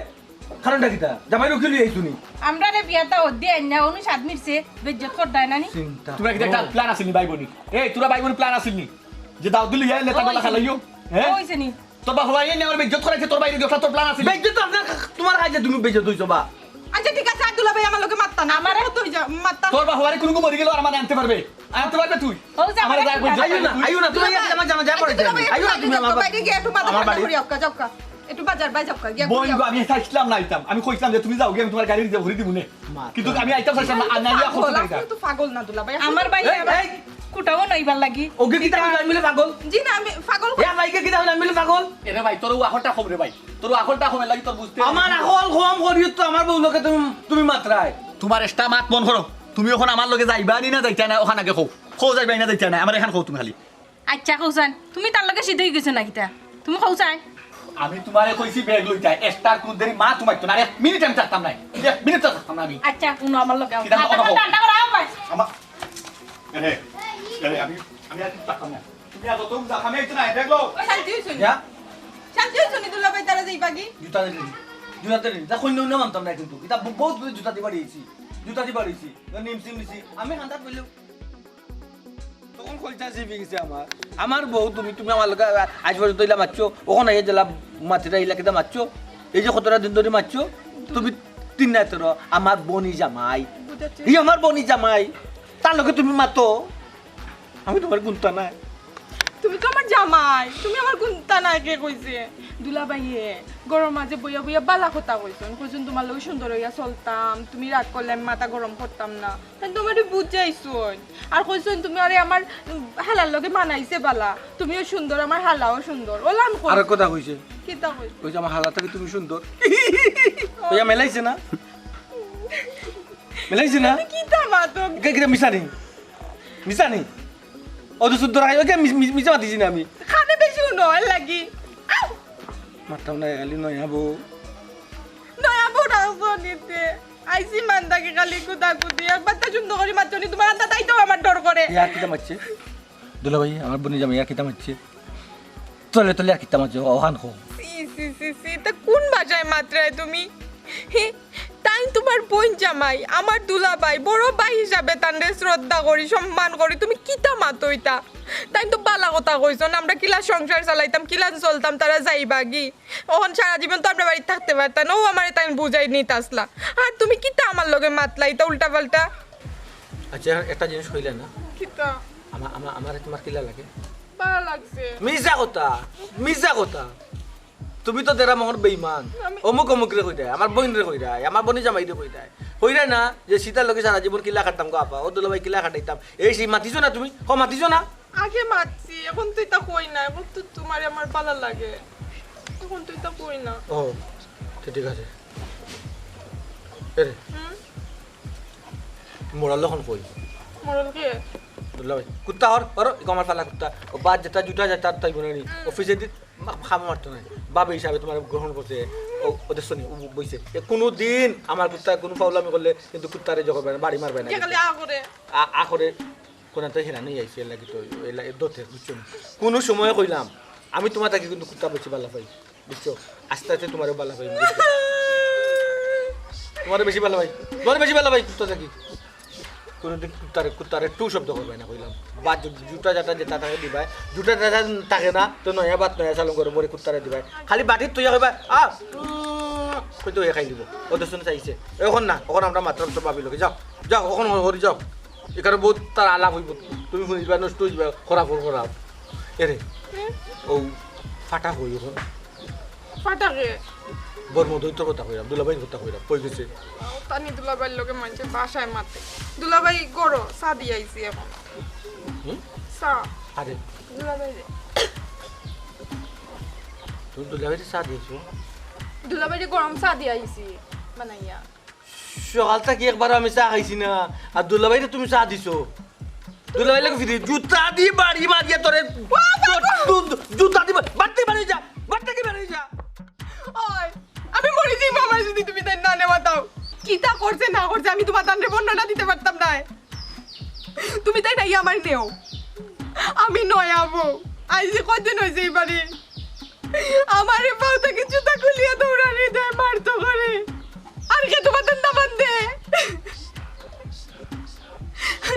কারণটা কিতা? জামাই রুখি লই আইছো নি? আমরা রে বিয়াটা অদ্দি আইন না, অনু সাত মিটছে, বেজ্জত কর দেয় না নি? চিন্তা। তোরা কিতা একটা ও। প্ল্যান আছিল নি ভাই বনি? এই, তোরা ভাই বনি প্ল্যান আছিল নি? যে দাও দিলি, ইয়া, নেতা ওই গলা খালাইও। হ্যাঁ? ওই যে নি। তোর বাবা ভাই এনে আমার বেজ্জত করাইছে, তোর বাইরে গিয়ে তোর প্ল্যান আছিল নি? বেজ্জত তো আপনার, তোমার কাজে তুমি বেজ্জত হইছো বা? আচ্ছা, ঠিক আছে, আর দুলা ভাই আমার লগে মাততা না। আমারে কত হই যা, মাততা না। তোর বাবা ভাই কোনো মরে গেল আর আমার আনতে পারবে? আনতে পারবে তুই? ও যে আমারে আমারে যা কইছে, আইও না, তুই আইও না, তুমি আইও না, আমার জামা যা পড়ে আইও না, তুমি আমার বাইরে গিয়ে একটু বাজার আমার বাড়ি। করি আউক্কা, যাউক্কা। একটু বাজার বাই যাউক্কা, গিয়া বইন করি গো, আমি চাইছিলাম না আইতাম। আমি কইছিলাম যে তুমি যাও গিয়া, আমি তোমার গাড়ি রিজার্ভ করে দিব নে। কিন্তু আমি আইতাম চাইছিলাম না, আর না গিয়া পাগল, কষ্ট আপনি তো পাগল না দুলা ভাই। আমার ভাই এই, আবার এই। কুটাও নইবার লাগি। ওকে কিতা হইল আমি মিলে পাগল? জি না, আমি পাগল। এ ভাইকে কিতা হইল আমি মিলে পাগল? এরে ভাই, তোর ও আখরটা কম রে ভাই। তোর ও আখরটা কম লাগি তোর বুঝতে। আমার আখল কম করিও তো আমার বউ লোকে তুমি, তুমি মাতরায়। তোমার এক্সট্রা মাত বন্ধ করো। তুমি এখন আমার লগে যাইবা নি না যাইতা না, ওখান আগে কও। কও যাইবা নি না যাইতা না, আমার এখান কও তুমি খালি। আচ্ছা, কও চাইন, তুমি তার লগে সিধা হই গেছো না কিতা? তুমি কও চাইন। আমি তোমারে কইছি ব্যাগ লইতা, এক্সট্রা কোন দেরি মা তোমার তো না, এক মিনিট আমি থাকতাম না, এক মিনিট তো থাকতাম না আমি। আচ্ছা, উনো আমার লগে আও। কিতা মাথা কথা কও? ঠান্ডা করো, আও ভাই। আমার, এরে, এরে, আমি, আমি আর থাকতাম না। তুমি আর যত যা খামে একটু না, ব্যাগ লও। শান্তি হইছো নি? যা। শান্তি হইছো নি, দুলা ভাই, তারা যাইবা কি? জুতা দিলি, জুতা দিলি। যা কইন না মানতাম না কিন্তু। এটা ব-, বহুত জুতা দিবা দিয়েছি। জুতা দিবা দিয়েছি। নিমসি নিমসি। আমি হান্দাত বললাম। অখন কলিজা ছিড়ি গেছে আমার। আমার বউ তুমি, তুমি আমার লগে আইজ পর্যন্ত ইলা মাতছো, অখন আইয়া যেলা মাতিরায় ইলা কিতা মাতছো? এই যে কতটা দিন ধরি মাতছো, তুমি তিন রাইত ধরো, আমার বনি জামাই। বুঝাচ্ছি। ই আমার বনি জামাই, তার লগে তুমি মাতো। আমি তুমার কুন্তা নায়। তুমি তো আমার জামাই, তুমি আমার কুন্তা নায় কে কইছে? দুলাভাইয়ে ঘরর মাঝে বইয়া বইয়া বালা কথা কইছইন, কইছইন তুমার লগে সুন্দর অইয়া চলতাম, তুমি রাগ করলে আমি মাথা গরম করতাম না। তাইন তুমারে বুঝাইছইন। আর কইছইন তুমারে আমার, উম, হালার লগে মানাইছে বালা। তুমিও সুন্দর, আমার হালাও সুন্দর। অলান কইছইন। আর কথা কইছে? কিতা কইছে? কইছে, "আমার হালা থাকি তুমি সুন্দর।" কইয়া মেলাইছে না? মেলাইছে না? তুমি কিতা মাতো? কিতা, কিতা মিছা নি? মিছা নি? ও তো শুদ্ধ রাখাই, ওকে মিছ-, মিছ-, মিছা মাতিছি না আমি। কানে বেশি হুনো, এর লাগি। আউ! মাততাম না, খালি নয়া বউ। নয়া বউ রাখছো নিতে। আইছি মান থাকি খালি কুদাকুদি, একবার তা সুন্দর করি মাতছো নি, তুমার আন্দা তাই তো আমার ডর করে। ইয়ার কিতা মাতছে? দুলাভাই, আমার বনি জামাই ইয়ার কিতা মাতছে? তলে তলে ইয়ার কিতা মাতছে? অখান কও। ছি, ছি, ছি, ছি, তা কুন ভাষায় মাতরায় তুমি? হে, তাইন তুমার বইন জামাই, আমার দুলাভাই, বড় ভাই হিসাবে তানরে শ্রদ্ধা করি, সম্মান করি, তুমি কিতা মাতো ইতা? তাইন তো বালা কথা কইছইন, আমরা কিলা সংসার চালাইতাম, কিলা চলতাম, তারা যাইবাগি। অখন সারা জীবন তো আমরা বাড়িত থাকতে পারতাম না, অউ আমারে তাইন বুঝাই নিত আছলা। আর তুমি কিতা আমার লগে মাতলা, ইতা উল্টা পাল্টা? আচ্ছা, একটা জিনিস কইলা না? কিতা? আমা-, আমা-, আমারে তুমার কিলা লাগে? বালা লাগছে। মিছা কথা, মিছা কথা। তুমি তো দেরা মহর বেইমান। আমি অমুক অমুকরে কইরায়, আমার বইনরে কইরায়, আমার বনি জামাইরে কইরায়। কইরায় না যে সীতার লগে সারা জীবন কিলা কাটতাম গো আপা, ও দুলাভাই কিলা কাটাইতাম। এই সেই মাতিছো না তুমি? হ, মাতিছো না? আগে মাতছি, অখন তো ইতা কই না, অখন তো তুমারে আমার বালা লাগে, অখন তো ইতা কই না। ও, ঠিক, ঠিক আছে। এরে, হুম? মরাল অখন কই? মরাল কে? দুলাভাই, কুত্তা হর, হর, ইগু আমার ফালা কুত্তা। ও বাদ যেতা, জুতা যেতা, তাই বলে নি। হুম। অফিসে দি-, মা-, খামো মারতো নাই। বাবে হিসাবে তুমারে গ্রহণ করছে। ও, ও দেখছো নি, ও বইছে। এ কুনুদিন আমার কুত্তা কুনু ফাউলামি করলে কিন্তু কুত্তারে জখম করে না, বাড়ি মারবে না কে খালি কিন্তু। আ করে? আ, আ করে। কোনাতে হেরানি আইছে, এর লাগি তো, এর লাগি দোতে, বুঝছো নি? কুনু সময় কইলাম, আমি তুমার থাকি কিন্তু কুত্তা বেশি বালা পাই, বুঝছো? আস্তে আস্তে তুমারেও বালা পাই, বুঝছো? তুমারে বেশি বালা পাই, তুমারে বেশি বালা পাই, কুত্তা থাকি। কুনুদিন কুত্তারে, কুত্তারে টু শব্দ করবে না, কইলাম। বাদ জু-, জুতা জাতা যেতা থাকে দিবায়, জুতা জাতা থাকে না, তো নয়া বাদ নয়া চালু করে মরে কুত্তারে দিবায়। খালি বাটিত থইয়া কইবায়, "আ, উম," কইতে হইয়া খাই দিব। ও তো শুনে চাইছে। অখন না, অখন আমরা মাতরাম তো ভাবির লগে, যাও, যাও, অখন হরি যাও। এখানে বহুত তার আলাপ হইব, তুমি শুনিবা, নষ্ট হইবা, খরাপ হল খরাপ। এরে, ও ফাটা কই অখন? ফাটা কে? বর্মদৈতর কথা কইরাম, দুলাভাইর কথা কইরাম, কই গেছে? তানি দুলাভাইর লগে মানষে ভাষায় মাতে। দুলাভাই গরো, চা দি আইছি অখন। হুম? চা। আরে। দুলাভাইরে। তুমি দুলাভাইরে চা দিছো? দুলাভাইরে গরম চা দি আইছি, বানাইয়া। সকাল থাকি একবারও আমি চা খাইছি না, আর দুলাভাইরে তুমি চা দিছো। দুলাভাইর লগে ফিরি, জুতা দি বাড়ি মারিয়া তোরে, জু-, জু-, জুতা দি বা-, বাড়ি থাকি বাড়ি যা, বাড়ি থাকি বাড়ি যা। ওই, আমি মরি যাইমু, আমারে যদি তুমি তাইন না নেওয়া দাও। কিতা করছে না করছে আমি তুমার তানরে বর্ণনা দিতে পারতাম নায়। তুমি তাইন আইয়া আমারে নেও। আমি নয়া বউ। আইছি কয়দিন অইছে ই বাড়ি। আমারে পাও থাকি জুতা খুলিয়া দৌড়ানি দেয়, মারতো করে। আর কে তুমার তান দামান দে?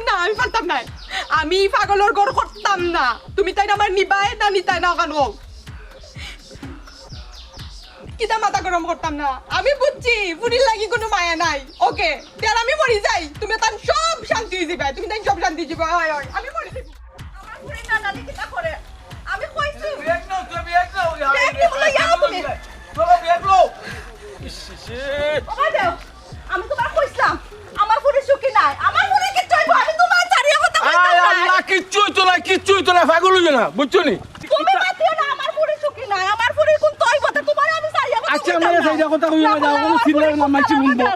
না, আমি পারতাম নায়। আমি ই পাগলর ঘর করতাম না। তুমি তাইন আমারে নিবায় না নিতায় না অখান কও। কিতা মাথা গরম করতাম না? আমি বুঝছি, ফুরির লাগি কুনু মায়া নাই। ওকে, তে আর আমি মরি যাই, তুমি তান সব শান্তি অই যাইবায়, তুমি তান সব শান্তি অই যাইবায়। অয়, অয়, আমি মরি যাইমু। আমার ফুরি না জানি কিতা করে। আমি কইছি। ব্যাগ নাও, তুমি ব্যাগ নাও, ইয়া, ব্যাগ নিবো না, ইয়া, তুমি। চলো, ব্যাগ নাও। ইস, ইস, ইস। ওবা দেও, আমি তুমারে কইছলাম, আমার ফুরি সুখী নায়, আমার ফুরি কিচ্ছু অইবো, আমি তুমার চারিয়ে কথা কইতাম আয় না। আল্লাহ, কিচ্ছু অইতো না, কিচ্ছু অইতো না, পাগল অইও না, বুঝছো নি? তুমি মাতিও না, আমার ফুরি সুখী নায়, আমার ফুরি কুন তৈ কথা, তুমারে আমি চারিয়ে কথা আচ্ছা, কইতাম আমারে না। চারিয়ে কথা কইও না, যাও, না, কোনো আমার চিল্লাও ফুরি না, মাইছি কুন হুনবো।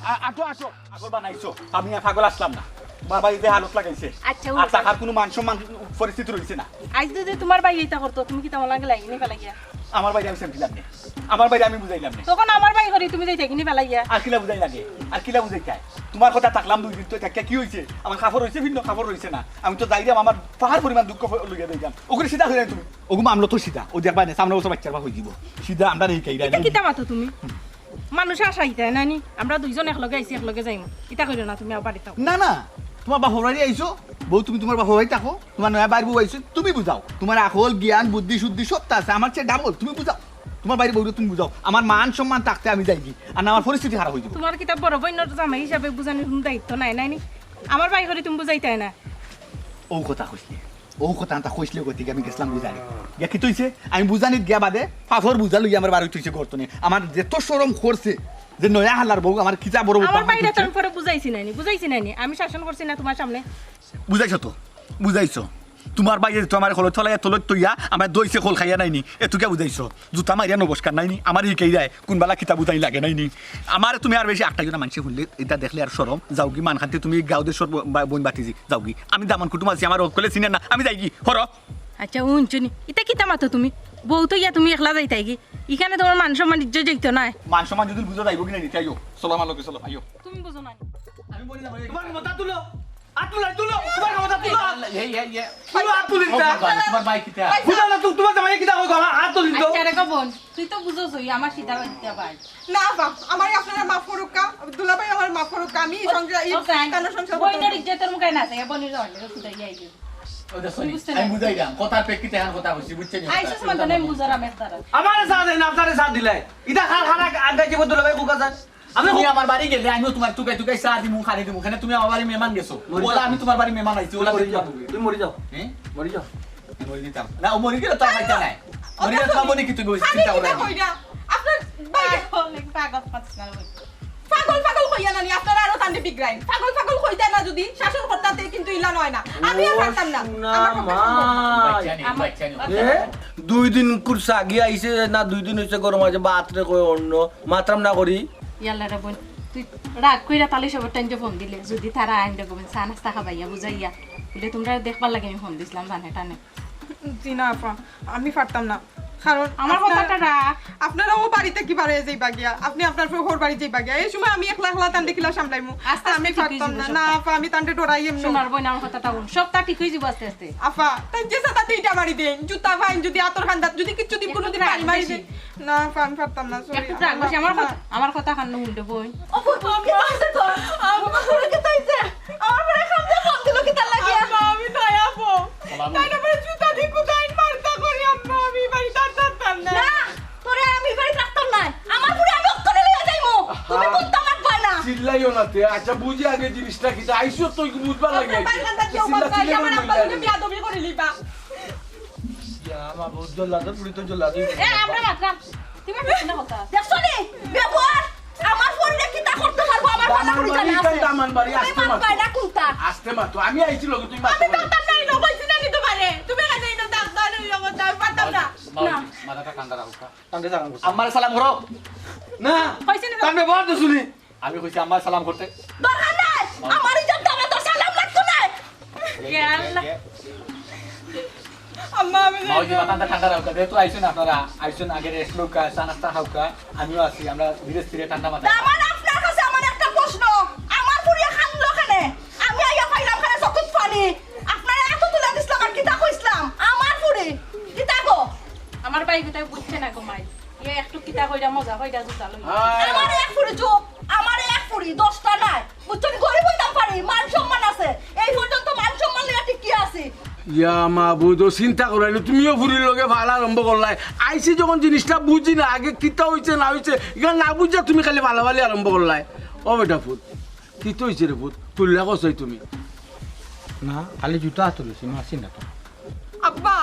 আ-, আটো, আটো। পাগল বানাইছো, আমি আর পাগল আসলাম না। বাবা, এই যে হালত লাগাইছে। আচ্ছা, আর উঠো। টাকার কোনো মান সম্মান পরিস্থিতি রইছে না। আইজ যদি তুমার ভাই ইতা করতো, তুমি কিতা আমার লগে লাগি নি ফালাইয়া? আমার ভাইরে আমি সেমটিলাম নে। আমার ভাইরে আমি বুঝাইলাম নে। তখন আমার ভাই করি তুমি যাইতে কিনি ফালাইয়া? আর কিলা বুঝাই লাগে? আর কিলা বুঝাই চাই? তুমার কথা থাকলাম দুই দিন তো, থাকতে কি অইছে? আমার কাপড় রইছে ভিন্ন, কাপড় রইছে না। আমি তো যাইরাম, আমার পাহাড় পরিমাণ দুঃখ ফ-, লইয়া যাইরাম। ওগুলো সিধা হয়ে তুমি। ওগু মামলা তো সিধা। ও দেখবা না, সামনে বছর বাচ্চার বাপ হয়ে দিব। সিধা আমরা নেই খাইরা, ইতা নেই। কিতা মাতো তুমি? মানুষ আশা ইতা নানি? আমরা দুইজন একলগে আইছি, একলগে যাইমু। ইতা কইরো না তুমি, আবার ইতা। না, না, তুমার বাপর বাড়ি আইছো, বউ, তুমি তুমার বাপর বাড়ি থাকো, তুমার নয়া বাইর বউ আইছে, তুমি বুঝাও। তুমার আকল, জ্ঞান, বুদ্ধি, শুদ্ধি সবতা আছে, আমার চেয়ে ডাবল। তুমি বুঝাও, তুমার বাইর বউরে তুমি বুঝাও। আমার মান সম্মান থাকতে আমি যাইগি, আর না আমার পরিস্থিতি খারাপ অই যাইবো। তুমার কিতা বড় বইনর জামাই হিসাবে বুঝানির কুনু দায়িত্ব নাই, নাই নি? আমার বাই করি তুমি বুঝাইতায় না। অউ কথা কইছলে, অউ কথা আনতা কইছলে কইতে গিয়া আমি গেছলাম বুঝানি। গিয়া কিতা অইছে? আমি বুঝানিত গিয়া বাদে ফাফর বুঝা লইয়া আমার বাড়িত থইছে ঘর থনে। আমার যেত শরম করছে যে নয়া হালার বউ আমার কিতা বড় বউ আমার বাইরে তো আমি পরে বুঝাইছি নাইনি, বুঝাইছি নাইনি, আমি শাসন করছি না তুমার সামনে? বুঝাইছো তো, বুঝাইছো। তুমার বাইরে তো আমার কলর তলাইয়া তলত থইয়া আমার দইছে কল খাইয়া নাইনি, এত কিয়া বুঝাইছো? জুতা মারিয়া নমস্কার নাইনি, আমার হিকাই যায় কুন বালা কিতা বুঝাই লাগে নাইনি। আমার তুমি আর বেশি আটকাইও না, মানষে হুনলে ইতা দেখলে আর শরম। যাওগি মান খান্তি তুমি গাঁও দেশর ব-, বা-, বইন বাতিজি, যাওগি। আমি দামান কুটুম আছি, আমার অকলে চিনে না, আমি যাইগি, হরো। আচ্ছা, হুনছো নি? ইতা কিতা মাতো তুমি? বউ থইয়া তুমি একলা যাইতায়গি? ইখানে তুমার মান সম্মান ইজ্জত যাইতো নায়। মান সম্মান যদি বুঝো যাইবো কি না নিতে আইও। চলো আমার লগে চলো, আইও। তুমি বুঝো না নি? আমি বলি না, ভাই। তুমার ক্ষমতা তুলো। আত তুলো, তুলো। তুমার ক্ষমতা তুলো। এই, এই, এই। তুলো, আত তুলি ও দিতা। বাবা, তুমার ভাই কিতা? বুঝো না, তু-, তুমার জামাই কিতা কইবো? আমার আত তুলি দিতো। আচ্ছা রে গো বইন, তুই তো বুঝোস ওই আমার সিধা বাচ্চা ভাই। না আপা, আমারে আপনারা মাফ করুক্কা, দুলাভাই আমারে মাফ করুক্কা, আমি ও, সংসার, এই ও, তাই। কানো সংসার করতে বইনর পারবো না। ইজ্জতর মুখে না, তাই বইনর অইলে সুদাই আইবি। ওই যে, sorry, বুঝতে আমি নাই। বুঝাইলাম, কথার প্রেক্ষিতে এখন কথা কইছি, বুঝছেন নি? আইসুস মন্দ নেই, বুঝার আমি তারা। আমারে চা দেন, আপনারে চা দিলাই। ইটা খার খার আগ-, আগে যে বদল ভাই বুকা যায়। আমি তুমি আমার বাড়ি গেলে আমিও তুমার টুকাই টুকাই চা দিমু, খানি দিমু। কেনে তুমি আমার বাড়ি মেহমান গেছো? মরি ওলা যাও। আমি তুমার বাড়ি মেহমান আইছি, ওলা মরি তুমি যাও। তুমি মরি যাও। হ্যাঁ? মরি যাও। মরি দিতাম। না, ও মরি গেলে তো আর খাইতা নাই। ও মরি গেলে তো খাবো নাকি তুমি? খানি চিন্তা করো কিতা না। কইরা? আপনার বাইরে পাগল, পাগল পাস না ওই। পাগল পাগল কইয়া না নি, আপনারা আরো তান্ডে বিগড়াইন। পাগল পাগল কইতা না যদি শাসন করতাতে কিন্তু ইলা নয় না। আমি আর ও পারতাম না। সোনা আমার পক্ষে সম্ভব না। মা। বাচ্চা নেই, আমার বাচ্চা নেই। এ? দুই দিন কুরসা আগে আইছে না, দুই দিন অইছে গরম আছে, বাতরে কয় অন্য। মাতরাম না করি। ইয়াল্লা রে বইন, তুই রাগ কইরা তালি সবর টাইম যে ফোন দিলে, যদি তারা আইন রে বইন, চা নাস্তা খাবাইয়া, বুঝাইয়া। বলে, তুমরা দেখবার লাগি আমি ফোন দিছলাম, জানে টানে। জি না আপা, আমি পারতাম না। কারণ আমার আপনার, কথাটা রাখ। আপনারা ও বাড়িত কিবারে যাইবা গিয়া, আপনি আপনার হউর বাড়ি যাইবা গিয়া। এই সময় আমি একলা একলা তান দেখিলা সামলাইমু। আস্তে আস্তে আমি ঠিক অই পারতাম যাইবো না। সব। না আপা, আমি তানরে ডরাই এমনে। শোনার বইন, আমার কথাটা হুন। সবটা ঠিক অই যাইবো আস্তে আস্তে। আপা, তাই যে সাদা দুইটা বাড়ি দেন, জুতা ফাইন যদি আতর খান্দাত যদি কিচ্ছু দিন একটু কোনোদিন রাগ বাড়ি মারি বেশি। দেন। না আপা, আমি পারতাম না, sorry। একটু রাগ বেশি। আমার কথা, আমার কথা কান হুন রে বইন। ও বইন, কিতা অইছে তোর? আমার পুরি কিতা অইছে? আমার পুরি খান্দে ফোন দিল কিতা লাগিয়া? আম্মা, আমি নয়া বউ। তাই না বলে জুতা দি কুদাইন মারতা করি আম্মা, আমি বাড়ি থাকতাম না। না, তোরে আমি বাড়ি রাখতাম না। আমার পুরি আমি অক্ষণে লইয়া যাইমু। তুমি কুত্তা মাত পায় না। চিল্লাইও না তে। আচ্ছা, বুঝি আগে জিনিসটা কিতা। আইসো তো একটু বুঝবার লাগে। আপনার বাড়ি খান্দা কেউ চিল্লা মাত পায়, চিল্লি আমার করে আব্বা লইয়া যদি যাইমু। বিয়াদবি করে লিবা। ইয়া, আমার বউ জ্বলা তো, পুরি তো জ্বলা তো। এ, আমরা মাতলাম। তুমি মাতছো না কথা। দেখছো নি? ব্যবহার! আমার ফোনে কিতা করতে পারবো, আমার ফোনে দামান পুরি বাড়ি, জানা আছে। ইখান দামান বাড়ি, তুমি আস্তে মাত মাতো। পায় না কোনটা? আস্তে মাতো। আমি আইছি লগে, তুমি মাতো আমি না। পারতাম না, এই লোক কইছি না নি তোমারে। তুমি না যাই না, দাম দাম এই লোক, আমি পারতাম না। মাউজি, না। মাথাটা ঠান্ডা রাখো, কা-, ঠান্ডা রাখো। আমারে সালাম করো। না। কইছি না। তার ব্যবহার তো শুনি। আমি কইছি আম্মার সালাম করতে। দরকার নাই, আমার ইজ্জত দামে তো সালাম লাগতো না। ইয়া আল্লাহ। আম্মা, আমি মাউজি, মাথাটা ঠান্ডা রাখো। যেহেতু আইছইন আপনারা, আইছইন আগে rest লউক্কা, চা নাস্তা খাউক্কা, আমিও আছি, আমরা ধীরে স্থিরে ঠান্ডা মাথায়। দামান, আপনার কাছে আমার একটা প্রশ্ন, আমার পুড়িয়ে কান্দলো কেনে? আমি আইয়া পাইলাম কেনে চকুত পানি, আপনারে আতো তুলে দিছলাম আর কিতা কইছলাম? আমার পুড়ি, কিতা গো? আমার ভাই কোথায় বুঝছে না গো মাই। ইয়ে একটু কিতা কইরা মজা কইরা জুতা লই। আয়। আমার এক ফুড়ি চুপ, আমার এক ফুড়ি, দশটা নাই। বুঝছো নি? গরিব হইতাম পারি, মান সম্মান আছে। এই পর্যন্ত মান সম্মান লইয়া টিকিয়া আছি। ইয়া মাবুদ, ও চিন্তা করাইলো, তুমিও ফুড়ির লগে ফালা আরম্ভ করলায়। আইছি যখন জিনিসটা বুঝি না, আগে কিতা হইছে না হইছে, ইখান না বুঝা তুমি খালি ফালাফালি আরম্ভ করলায়। ও বেটা ফুত, কিতা হইছে রে ফুত? তুললা কছাই তুমি? না, খালি জুতা আতো লইছি, মারছি না তো। আব্বা,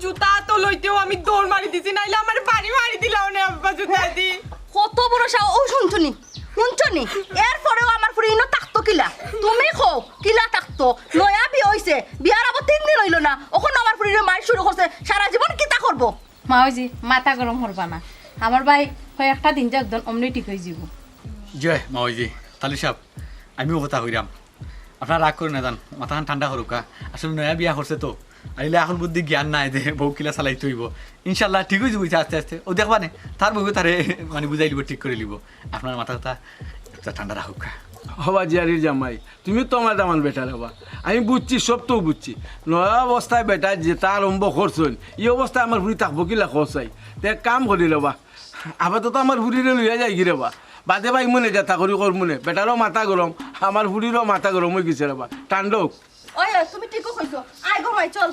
জুতা আতো লইতেও আমি দৌড় মারি দিছি, নাইলে আমার বাড়ি মারি দিলাও নে আব্বা জুতা দি। কত বড় সাহস! ও শুনছো নি? শুনছো নি? এরপরেও আমার ফুড়ি ইনো থাকতো কিলা? তুমি কও, কিলা থাকতো? নয়া বিয়া হইছে, বিয়ার আবার তিন দিন হইল না, অখন আমার ফুড়িরে মাইর শুরু করছে, সারা জীবন কিতা করবো? মাউজি, মাথা গরম করবা না। আমার ভাই কয়েকটা দিন যাক দন, অমনি ঠিক হয়ে যাব। জয় মাউজি, তালি সাহেব, আমিও কথা কইরাম। আপনারা রাগ করি না যান, মাথাখান ঠান্ডা করুক্কা। আসলে নয়া বিয়া করছে তো, আর ইলা আকল বুদ্ধি জ্ঞান নাই যে বউ কিলা চালাইতে হইব। ইনশাল্লাহ ঠিক হয়ে যাবো আস্তে আস্তে। ও দেখবা নে, তার বউয়ে তারে মানে বুঝাই লিব, ঠিক করে লিব। আপনার মাথা কথা একটা ঠান্ডা রাখুক্কা। হবা জিয়ারির জামাই, তুমি তো আমার দামান বেটা রে বা। আমি বুঝছি, সব তো বুঝছি। নয়া অবস্থায় বেটা যেটা আরম্ভ করছইন, এই অবস্থায় আমার ফুড়ি থাকবো কিলা কছাই? তে এক কাম করি রে বা, আপাতত আমার ফুড়িরে লইয়া যাইগি রে বা। বাদে ভাই মনে যেতা করি কর মনে, বেটারও মাথা গরম, আমার ফুড়িরও মাথা গরম হয়ে গেছে রে বা। ঠান্ডা হোক। ওই, ওই, তুমি ঠিকও কইছো। আয় গো মাই, চল।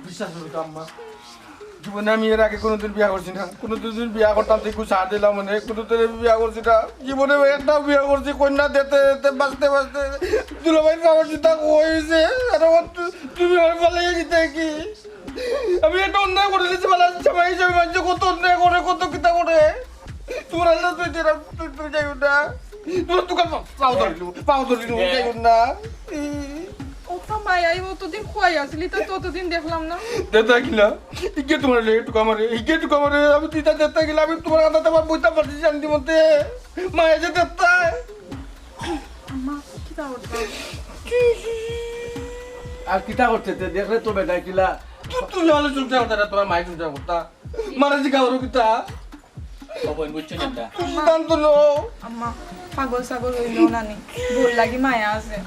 বিশ্বাস করো তো আম্মা, জীবনে আমি এর আগে কোনোদিন বিয়া করছি না। কোনোদিন যদি বিয়া করতাম, তো একটু সাথ দিলাম মানে। কোনোদিন আমি বিয়া করছি না। জীবনে একটাও বিয়া করছি, কন্যা দেখতে দেখতে, বাঁচতে বাঁচতে দুলাভাই আমার চিন্তা হয়েছে। আর আমার তু-, তুমি আমার ফালাইয়া দিতে কি? আমি একটা অন্যায় করে দিয়েছি, ভালো আছে, জামাই হিসাবে মানুষে কত অন্যায় করে, কত কিতা করে। তোমার আল্লাহ তুই যেটা, তুই, তুই যাই না। তোমার দোকান পাও, পাও ধরিল, পাও ধরিল, যাই না। ও তো মাই, আমি অতদিন কই আছিলি, তা তো অতদিন দেখলাম না। দেতা গিলা, ইগে তোমার লে একটু কামারে, ইগে একটু কামারে, আমি তিতা দেতা গিলা, আমি তোমার আদা তোমার বইতা পারছি শান্তি মতে। মায়া যে দেতা। আম্মা, কিতা করতাম? আর কিতা করতে তে? দেখলে তো বেটা কিলা। তুই, তুই নাহলে চুপচাপ করতে না, তোমার মায়ের চুপচাপ করতা। মারা জিগা ওর কিতা? ও বোন, বুঝছো না এটা? তুই সিদ্ধান্ত লো। আম্মা, পাগল ছাগল হইল না নি। বোর লাগি মায়া আছে।